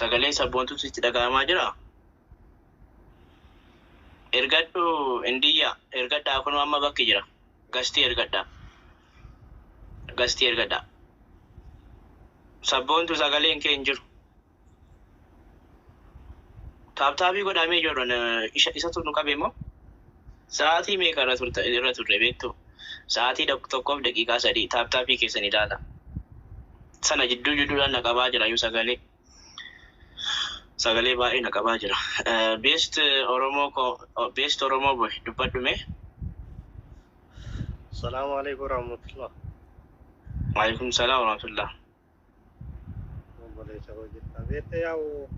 Sagaleen Sabboontuu sitti dhaga'amaa jiraa? Ergadhu Indiyya ergadhaa kunoo amma bakki jira. Gastii ergadhaa. Gastii ergadhaa. Sabboontu sagaleen kee hin jiru. Taaptaabii godhamee jiru isatu nu qabe moo? Sa'aatii meeqa irra turte irra turre beektu? Sa'aatii tokkoof daqiiqaa sadii taaptaabii keessan ilaala. Sana jidduu jidduudhaan na qabaa jira iyyuu sagalee. Sagalee baay'ee na qabaa jira. Best Oromoo ko best Oromoo boy dubbadhu mee. Salaamu alaikum warahmatullah. Waalaikum salaam warahmatullah. Obboleessa koo jirta. Beekte yaa'u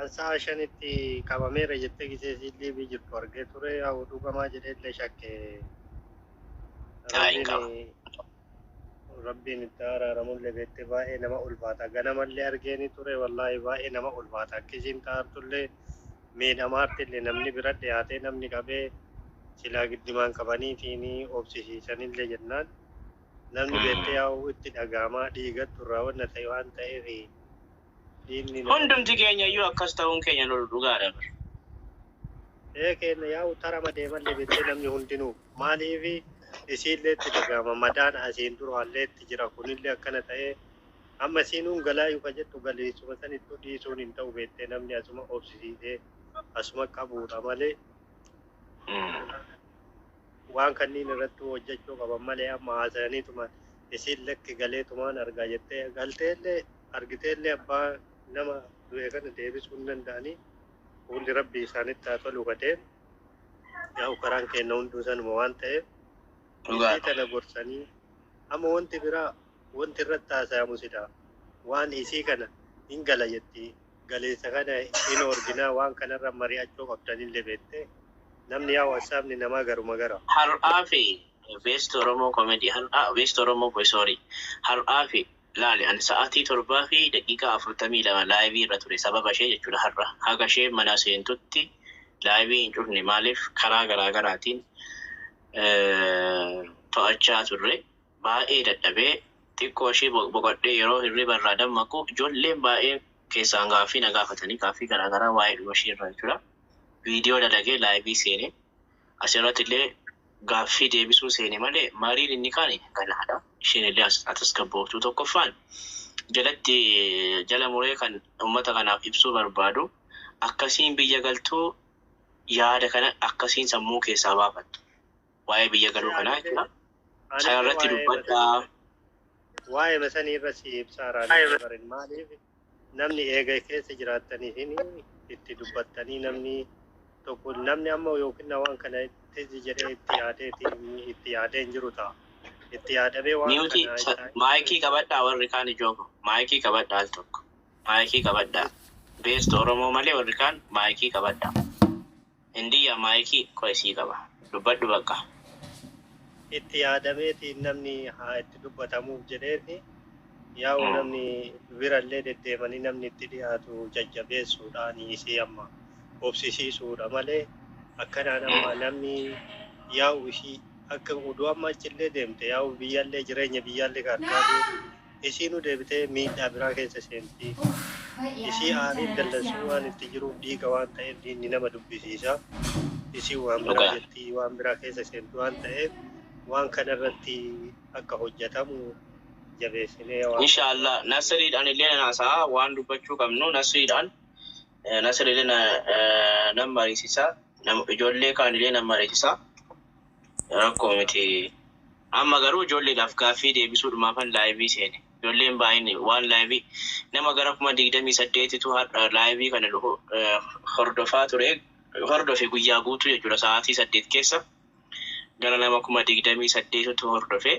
an sa'a shanitti qabameera jettee gisee isiin liivii jirtu argee ture yaa'u dhugamaa jedhee illee shakke. Haa hin qaba. Rabbiin itti araaramullee beekte baay'ee nama ulfaata. Ganamallee argeeni ture wallaahi baay'ee nama ulfaata. Akka isiin taartullee miidhamaartillee namni bira dhiyaatee namni qabee silaa giddimaan qabaniitiin obsisiisanillee jennaan namni beektee yaa'u itti dhaga'amaa dhiigattu irraa wanna ta'e waan ta'eef dhiigni nama Hundumti keenya iyyuu akkas ta'uun keenya lolu dhugaadha bar. Ee keenya yaa'u tarama deemallee beektee namni hundinuu maaliif isiillee itti dhaga'ama madaan asiin duraallee itti jira kunillee akkana ta'ee amma isiinuun galaayu ka jettu galeessuma sanittuu dhiisuun hin ta'u beektee namni asuma obsisiisee asuma qabuudha malee waan kanniin irratti hojjechuu qaban malee amma haasayaniituma isiin lakki galeetumaan argaa jettee galteellee argiteellee abbaa nama du'e kana deebisuu hin danda'anii fuulli rabbii isaanitti haa tolu ka deemu yaa'u karaan keenna hunduu sanuma waan ta'eef isii tana gorsanii amma wanti biraa wanti irratti haasayamu silaa waan isii kana hin gala jetti galeessa kana hin orginaa waan kanarra mari'achuu qabdanillee beettee namni yaa'u hassaabni namaa garuma gara. Har'aa fi best Oromoo comedy har'aa best Oromoo boy sorry har'aa fi laali ani sa'aatii 7:42 live irra ture sababa ishee jechuudha har'a haga ishee mana seentutti live hin cufne maaliif karaa garaa garaatiin to'achaa turre baay'ee dadhabee xiqqoo ishee boqodhee yeroo hirriba irraa dammaqu ijoolleen baay'een keessaan gaaffii na gaafatanii gaaffii garaa garaa waa'ee dhuma ishee irraa jechuudha viidiyoo dalagee live seene asirratti illee gaaffii deebisuu seene malee mariin inni kaan ganaadha. Isheen illee as tasgabbooftuu tokkoffaan jalatti jala muree kan uummata kanaaf ibsuu barbaadu akkasiin biyya galtuu yaada kana akkasiin sammuu keessaa baafattu. Waa'ee biyya galuu kanaa jechuudha. Sana irratti dubbadhaa. Waa'ee masanii irra si ibsaa raanii barin maaliif namni eega keessa jiraattanii itti dubbattanii namni tokko namni amma yookiin waan kana itti jedhee itti yaadee itti yaadee hin jiru ta'a. Itti yaadamee waan Mute kana maayikii qabadhaa warri kaan ijoo maayikii qabadhaa al tokko maayikii qabadhaa. Best Oromoo malee warri kaan maayikii qabadhaa. Indiyyaa maayikii qo'isii qaba. Dubbadhu bakka. Itti yaadameeti namni haa itti dubbatamuuf jedheeti yaa'u namni birallee deddeemanii namni itti dhiyaatu jajjabeessuudhaan isii amma obsisiisuudha malee akkanaan amma namni yaa'u isii akka uduu amma achillee deemte yaa'u biyyallee jireenya biyyaallee gargaaru isiinuu deebitee miidhaa biraa keessa seenti. Isii aariin dallansuu waan itti jiruuf dhiiga waan ta'eef diinni nama dubbisiisa. Isii waan biraa jetti waan biraa keessa seentu waan ta'eef waan kanarratti akka hojjetamu jabeessinee waan Inshaallah Nasriidhaan illee nan haasa'a waan dubbachuu qabnu Nasriidhaan Nasri illee nan mariisisa ijoollee kaan illee nan mariisisa rakkoo miti. Amma garuu ijoolleedhaaf gaaffii deebisuudhumaafan live seene. Ijoolleen baay'een waan live nama gara 28,000tu har'a live kana hordofaa ture. Hordofe guyyaa guutuu jechuudha sa'aatii 8 keessa gara nama 28,000tu hordofe.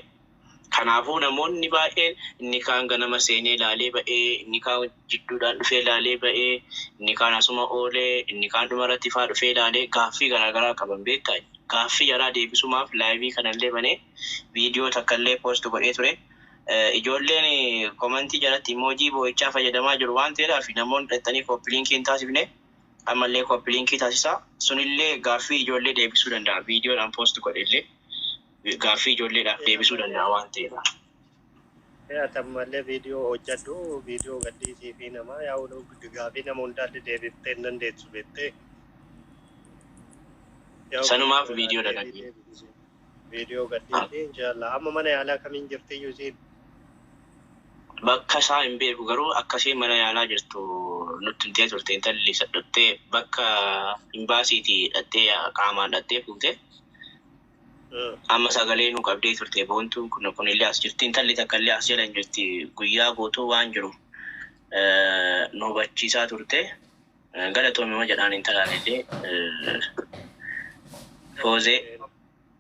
Kanaafuu namoonni baay'een inni kaan ganama seenee ilaalee ba'ee, inni kaan jidduudhaan dhufee ilaalee ba'ee, inni kaan asuma oolee, inni kaan dhumarratti faa dhufee ilaalee gaaffii garaagaraa qaban beektaa. Gaaffii jaraa deebisumaaf live kanallee banee viidiyoo takkallee post godhee ture. Ijoolleen comment jalatti emoji boo'ichaa fayyadamaa jiru waan ta'eedhaaf namoonni dhattanii copy link hin taasifne ammallee copy link taasisaa. Sunillee gaaffii ijoollee deebisuu danda'a. Viidiyoodhaan post godhe illee gaaffii ijoolleedhaaf deebisuu danda'a waan ta'eedha. Atammallee viidiyoo hojjedhu, viidiyoo gadhiisii fi nama yaa'u gaafii nama hundaallee deebiftee hin dandeessu beektee. Sanumaaf viidiyoo dalagee. Viidiyoo gadhiisii inshaallah. Amma mana yaalaa kamiin jirti iyyuu isiin? Bakka isaa hin beeku, garuu akkasiin mana yaalaa jirtu nutti himtee turte. Intalli isa dhuftee bakka imbaasiitii dhattee qaamaan dhattee fuute. Amma sagalee nu qabdee turte. Boontuun kun kunillee as jirti, intalli takka illee as jala hin jirti, guyyaa guutuu waan jiru nu hubachiisaa turte. Galatoomima jedhaan intalaan illee, Foozee,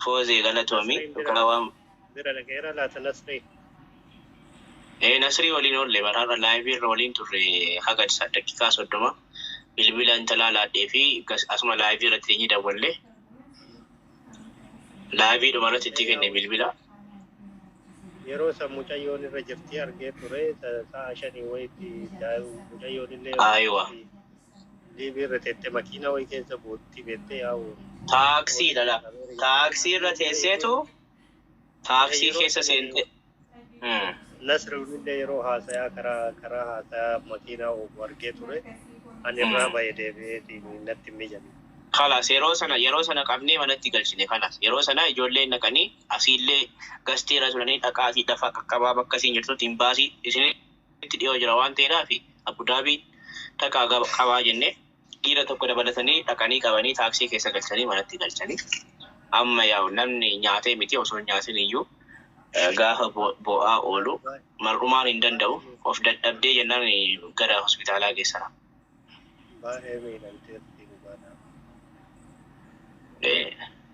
Foozee galatoomi dhugaa waan. Bira dhaqeera laata Nasrii? Ee, Nasrii waliin oolle baraarra, live irra waliin turre haga daqiiqaa 30. Bilbila intalaa laadhee fi asuma live irratti teenyee dawwalle. Live dhuma irratti itti kenne bilbila. Yeroo san mucayyoon irra jirti argee ture, sa'a 5 wayitti mucayyoon illee live irra teette, makiinaa wayii keessa buutti beektee yaa'u. Taaksii dhala. Taaksii irra teesseetu taaksii keessa seente. Nasriin illee yeroo haasayaa karaa haasayaa makiinaa oofu argee ture. Ani irraa bahee deebi'eetiin natti hin mijanne. Kalas, yeroo sana qabnee manatti galchine. Kalas, yeroo sana ijoolleen dhaqanii asiillee gastii irra turanii dhaqaa asii dafaa qaqqabaa, bakka isiin jirtutti hin baasii isinitti dhiyoo jira waan ta'eedhaaf Abudaabii dhaqaa qabaa jennee, dhiira tokko dabalatanii dhaqanii qabanii taaksii keessa galchanii manatti galchanii. Amma yaa'u namni nyaatee miti, osoo hin nyaatin iyyuu gaafa bo'aa oolu mar'umaan hin danda'u, of dadhabdee jennaan gara hospitaalaa geessara. Baay'ee miidhamteerti dhugaadha.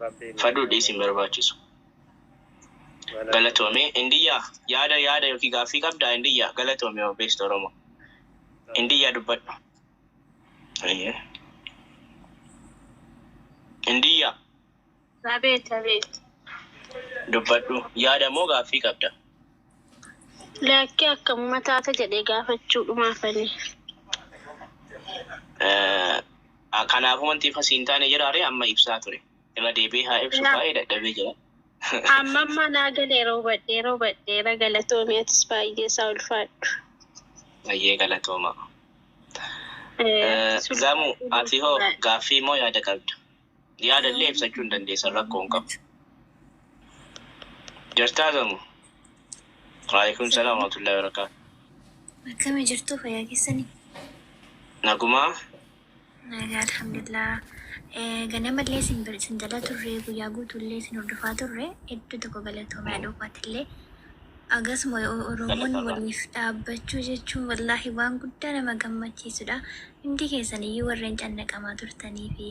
Rabbiin Faduu dhiis hin barbaachisu. Galatoome. Indiyyaa, yaada yookiin gaaffii qabdaa Indiyyaa? Galatoome obbeessa Oromoo. Indiyyaa, dubbadhu. Ayyee. Indiyyaa. Abeet, abeet. Dubbadhu. Yaada moo gaaffii qabda? Laakkii, akkamuma taata jedhee gaafachuu dhumaafani. Kanaafuu wanti ifa siin taane jiraare amma ibsaa ture. Irra deebi'ee haa ibsu, baay'ee dadhabee jira. Amma amma naa galeera, hubadheera, hubadheera, galatoomii, atis baay'ee isaa ulfaadhu. Ayyee, galatooma. Zamu, ati hoo gaaffii moo yaada qabda? Yaada illee ibsachuu hin dandeessan, rakkoo hin qabu. Jirtaa Zamu? Waalaikum salaam wa rahmatullahi wa barakaatuh. Akkami jirtu, fayyaa keessanii? Nagumaa? Nagaa, alhamdulillah. Ganamallee isin jala turre, guyyaa guutuullee isin hordofaa turre, hedduu tokko galatoomee dhuunfaattillee. Akkasuma Oromoon Galatarraa. waliif dhaabbachuu jechuun wallaahi waan guddaa nama gammachiisudha. Hundi keessan iyyuu warreen cannaqamaa turtanii fi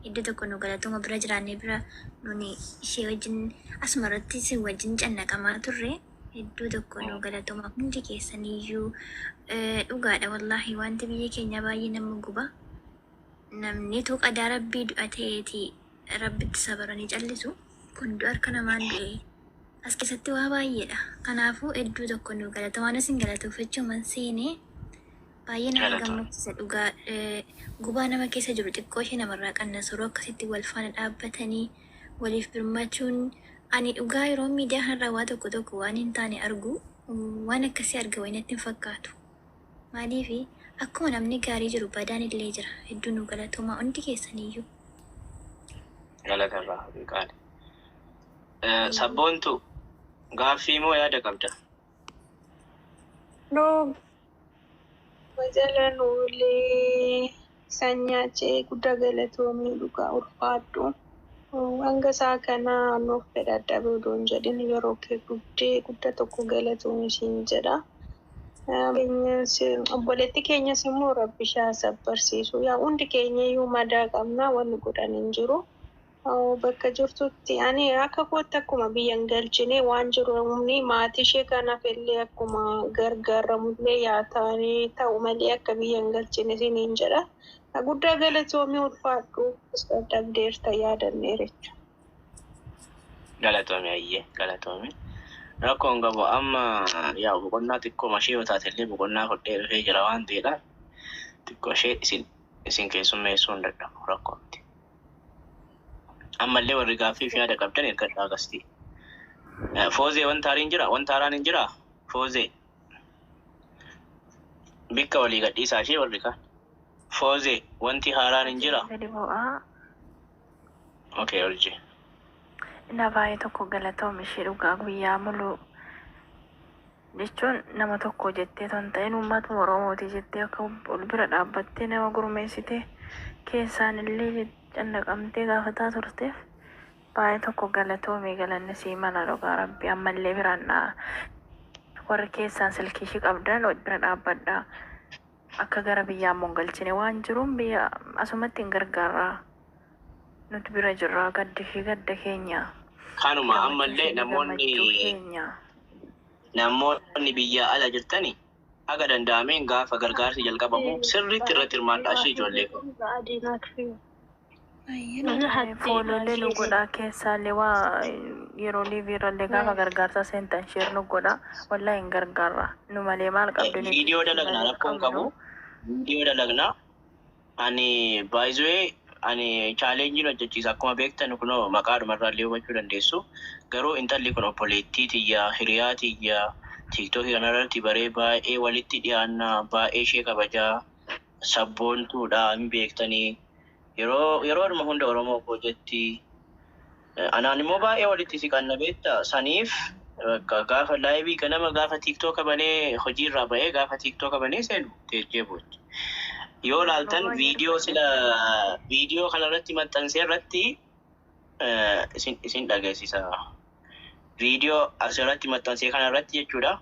iddoo tokko nu galatooma, bira jiraannee bira nuni ishee wajjin asuma irratti isin wajjin cannaqamaa turre, hedduu tokko nu galatooma hundi keessan iyyuu. Dhugaadha, wallaahi wanti biyya keenya baay'ee nama guba. Namni tu qadaa rabbii du'a ta'eeti rabbitti sabaranii callisu, kun du'a harka namaan du'e as keessatti waa baay'eedha. Kanaafuu hedduu tokko nu galatooma. Waan isin galatooffachuuman seenee baay'ee nama Galatooma. gammachiisa dhugaa. Gubaa nama keessa jiru xiqqoo ishee namarraa qannasu yeroo akkasitti wal faana dhaabbatanii waliif birmachuun. Ani dhugaa yeroo miidiyaa kanarraa waa tokko tokko waan hin taane argu, waan akkasii arga wayii natti hin fakkaatu. Maaliifi akkuma namni gaarii jiru badaan illee jira. Hedduu nu galatoomaa hundi keessaniyyuu. Galatarraa qaali. Sabboontu, gaaffii moo yaada qabda? Noo jala nuulee sanyaachee, guddaa galatoomii, dhugaa ulfaadhu. Hanga isaa kana nuuf fedha dadhabee odoo hin jedhin yeroo kee guddee guddaa tokko galatoomii siin jedha. Obboleetti keenyas immoo rabbi ishee sabbarsiisu. Yaa hundi keenya iyyuu madaa qabna, wanni godhan hin jiru. Bakka jirtutti ani akka kootti akkuma biyya hin galchine waan jiru humni maatii ishee kanaaf illee akkuma gargaaramullee yaa ta'anii ta'u malee akka biyya hin galchine isiniin jedha. Guddaa galatoomii, ulfaadhu, dadhabdeerta, yaadanneericha. Galatoome, ayyee galatoome. Rakkoon qabu, amma yaa boqonnaa xiqqoo mashee yoo taate illee boqonnaa fudhee dhufee jira waan ta'eedhaaf xiqqoo ishee isin keessummeessuu hin dadhabu, rakkoo miti. Ammallee warri gaaffii fi yaada qabdan ergadhaa agastii. Foozee, wanta haaraan jira? Wanta haaraan hin jiraa? Foozee. Bikka walii gadhiisaa ishee warri kaan. Foozee, wanti haaraan hin jira. Gadi bu'aa. Okay, olje. Na baay'ee tokko galatoom ishee dhugaa guyyaa muluu jechuun nama tokko jettee ton ta'in uummatuma Oromooti jettee akka ol bira dhaabbattee nama gurmeessitee keessaan illee cannaqamtee gaafataa turteef baay'ee tokko galatoomii, galanni sii mala dhugaa rabbi. Ammallee biraan dhaa warri keessaan silkii ishii qabdan ol bira dhaabbadhaa, akka gara biyyaa immoo hin galchine waan jiruun biyya asumatti hin gargaarraa, nuti bira jirraa, gaddi fi gadda keenya. Kanuma gammachuu ammallee fi namoonni gammachuu keenya. Namoonni biyya ala jirtani haga danda'ameen gaafa gargaarsi jalqabamu sirriitti irratti hirmaadhaa ishee ijoollee koo. Followlee nu godhaa, keessaallee waa yeroo liveirrallee gaafa gargaarsa seentan share nu godhaa, wallaahi hin gargaarra nu malee maal qabdu nuti? Viidiyoo dalagnaa malee rakkoon qabu. qabnu. Viidiyoo dalagnaa. Ani baay'ee ani challengeiin hojjechiisa, akkuma beektan kunoo maqaadhuma irraallee hubachuu dandeessu. Garuu intalli kun obboleettii tiyyaa, hiriyaa tiyyaa, TikTokii kanarratti baree baay'ee walitti dhiyaannaa, baay'ee ishee kabajaa, sabboontuudha hin beektanii. Yeroo yeroodhuma hunda Oromoo koo jetti. Anaan immoo baay'ee walitti siqanna beekta. Saniif bakka gaafa liveii ganama gaafa TikToka banee hojiirraa bahee gaafa TikToka banee seenu teessee boochi. Yoo laaltan viidiyoo sila viidiyoo kanarratti maxxansee irratti isin dhageessisa. Viidiyoo asirratti maxxansee kanarratti jechuudha.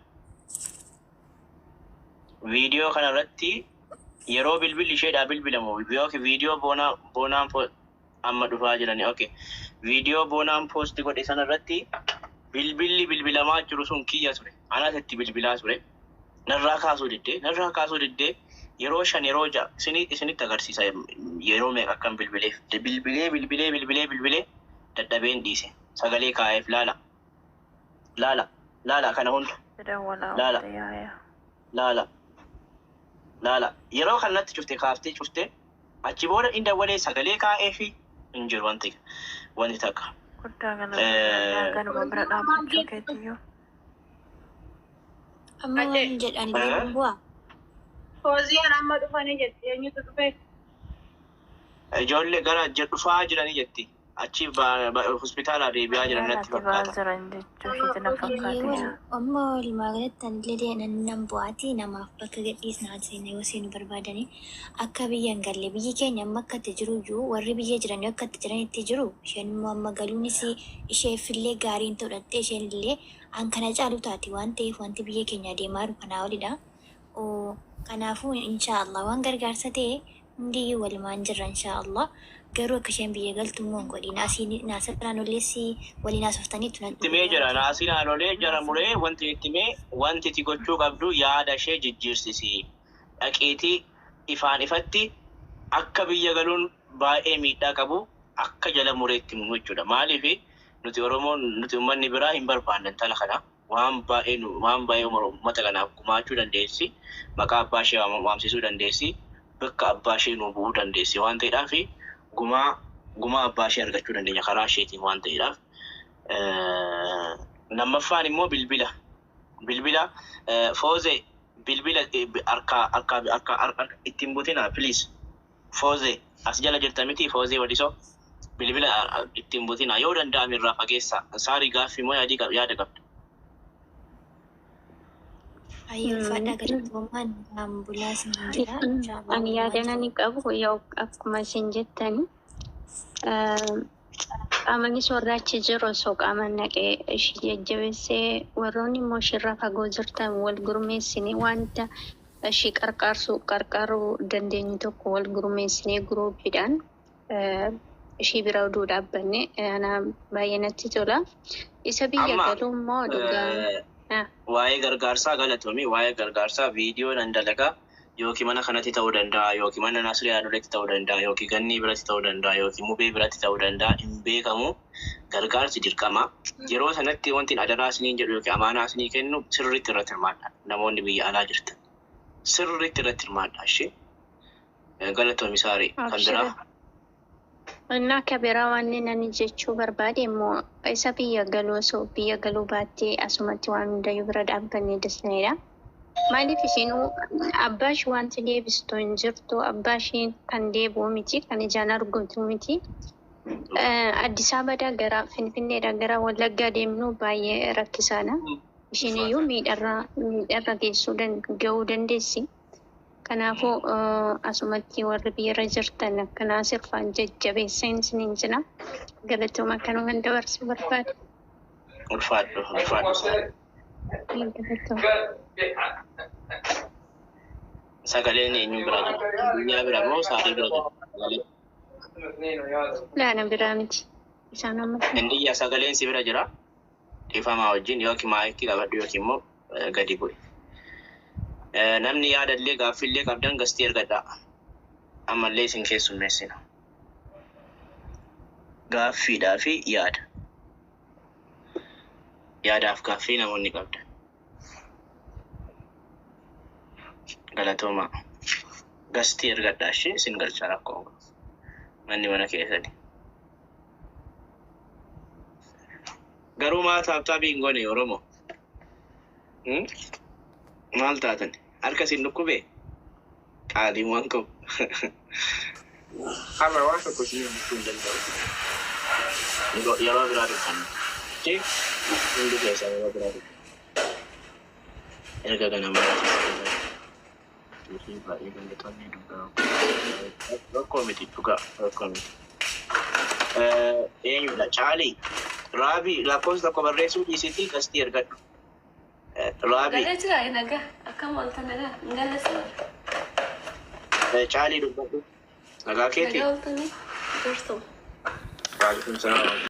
Viidiyoo kanarratti yeroo bilbilli isheedhaa bilbilamu yookiin viidiyoo boonaa boonaan amma dhufaa jirani. Okay. Viidiyoo boonaan post godhe sanarratti bilbilli bilbilamaa jiru sun kiyya ture. Anas itti bilbilaa ture. Narraa kaasuu diddee, narraa kaasuu diddee, yeroo 5, yeroo 6 isinitti agarsiisa yeroo meeqa akkan bilbileef. Bilbilee, bilbilee, bilbilee, bilbilee dadhabeen dhiise. Sagalee kaa'eef, laala. Laala. Laala kana hunda. Dawwalaa Laala. oolte yaaya. Laala. Laala. Yeroo kanatti cufte, kaaftee cufte, achi booda inni dawwalee sagalee kaa'ee fi hin jiru wanti takka. Guddaa galatoomii, ganuma bira dhaabbachuu keetiyyuu. Amma waan jedhan illee bu'aa. Fooziyaan amma dhufanii jetti, eenyutu dhufe? Ijoollee gara dhufaa jiranii jetti. Achi hospitaalaa deebi'aa jiran natti Yaalaatti ba'aa fakkaata. jiran jechuu isheetti na fakkaate. Amma walumaa galatti anillee nan bu'aati namaaf bakka gadhiisnaa seena yoo seenu barbaadanii akka biyya hin galle. Biyyi keenya amma akka itti jiru iyyuu warri biyya jiran akka itti jiranitti jiru, isheen immoo amma galuunis isheefillee gaariin ta'u isheen illee an kana caalu taati waan ta'eef wanti biyya keenya adeemaa jiru kanaa olidha. Kanaafuu inshaallah waan gargaarsa ta'e hundiyyuu walumaan jirra inshaallah. Garuu akka isheen biyya galtu immoo hin godhin. Asii naasirraan olleessi waliin haasoftaniitu natti Itti mee jira naasiin haalolee jara muree wanti itti mee wanti itti gochuu qabdu yaada ishee jijjiirsisi. Dhaqiitii ifaan ifatti akka biyya galuun baay'ee miidhaa qabu akka jala mureetti himu jechuudha. Maaliif nuti Oromoon, nuti uummanni biraa hin barbaanne intala kana. Waan baay'ee waan baay'ee uummata kanaaf gumaachuu dandeessi. Maqaa abbaa ishee waamsisuu dandeessi. Bakka abbaa ishee nuu bu'uu dandeessi waan ta'eedhaaf gumaa abbaa ishee argachuu dandeenya karaa isheetiin waan ta'eedhaaf. Lammaffaan immoo bilbila. Bilbila Foozee, bilbila harkaa ittiin butinaa please. Foozee as jala jirta miti, Foozee Wadisoo, bilbila ittiin butinaa, yoo danda'ame irraa fageessa. Saarii, gaaffii moo yaadii yaada qabda? Ayyee, ulfaadhaa, galatoomaan ambulaa isiniin jedha. Inshaallah Ani walumaan yaada jira. nani qabu yoo akkuma isin jettani qaamanis warra achi jiru osoo qaamaan naqee ishii jajjabeessee, warroonni immoo ishirra fagoo jirtan wal gurmeessinee wanta ishii qarqaaruu dandeenyu tokko wal gurmeessinee groupiidhaan ishii bira oduu dhaabbanne ana baay'ee natti tola. Isa biyya Amma galuu immoo dhugaa waa'ee gargaarsaa galatoomii, waa'ee gargaarsaa viidiyoo nan dalagaa, yookiin mana kanatti ta'uu danda'a, yookiin mana Nasrii Yaadoleetti ta'uu danda'a, yookiin Gannii biratti ta'uu danda'a, yookiin Mubee biratti ta'uu danda'a, hin beekamu, gargaarsi dirqama. Yeroo sanatti wanti adaraa isiniin jedhu yookiin amaanaa isinii kennu sirriitti irratti hirmaadha. Namoonni biyya alaa jirtan sirriitti irratti hirmaadha ishee. Galatoomi Saarii, kan Abshira. biraa. Innaa akka biraa waan ani jechuu barbaade immoo isa biyya galuu osoo biyya galuu baattee asumatti waan hundayyuu bira dhaabbannee dasneedha. Maaliif ishiin abbaa ishii wanti deebistu hin jirtu, abbaa ishii kan deebi'u miti, kan ijaan argatu miti. Addis Abadaa gara Finfinneedha gara Wallaggaa deemnu baay'ee rakkisaadha. Ishiin iyyuu miidharra geessuu gahuu dandeessi. Kanaafuu asumatti warri biyyarra jirtan akka Naasir faan jajjabeessa isiniin jira. Galatooma akkanumaan dabarsuu barbaada. Ulfaadhu, ulfaadhu. Galatooma. Sagaleen eenyuun bira jira? Addunyaa bira moo Saarii bira jira? Sagaleen. Laana biraa miti. Isaan amma Hindiyyaa sagaleen si bira jira. Dhiifamaa wajjin yookiin maayikii qabadhu yookiin immoo gadi bu'i. Namni yaadallee gaaffiillee qabdan gastii ergadhaa. Ammallee isin keessummeessina. Gaaffiidhaa fi yaada. Yaadaaf gaaffii namoonni qabdan. Galatoomaa. Gastii ergadhaa ishee isin galcha rakkoo. Manni mana keessatti. Garuu maal tap tapii hin goone Oromoo? Hmm? Maal taatan? Harka isin dhukkubee? Qaaliin waan qabu. Har'a waan tokko isin gochuu hin danda'u. Yeroo biraa dubbanna. Ishee hundi keessaa yeroo biraa dubbanna. Erga ganamaa baay'ee galatoonni dhugaa. Rakkoo miti dhugaa rakkoo miti. Eenyudha? Caalii. Raabii lakkoofsa tokko barreessuu dhiisitii gastii ergadhu. Raabii. Galee jira nagaa akkam ooltan nagaa hin galleessa. Caalii dubbadhu. Nagaa keetii? Nagaa ooltanii jirtu. Waalaikum salaam.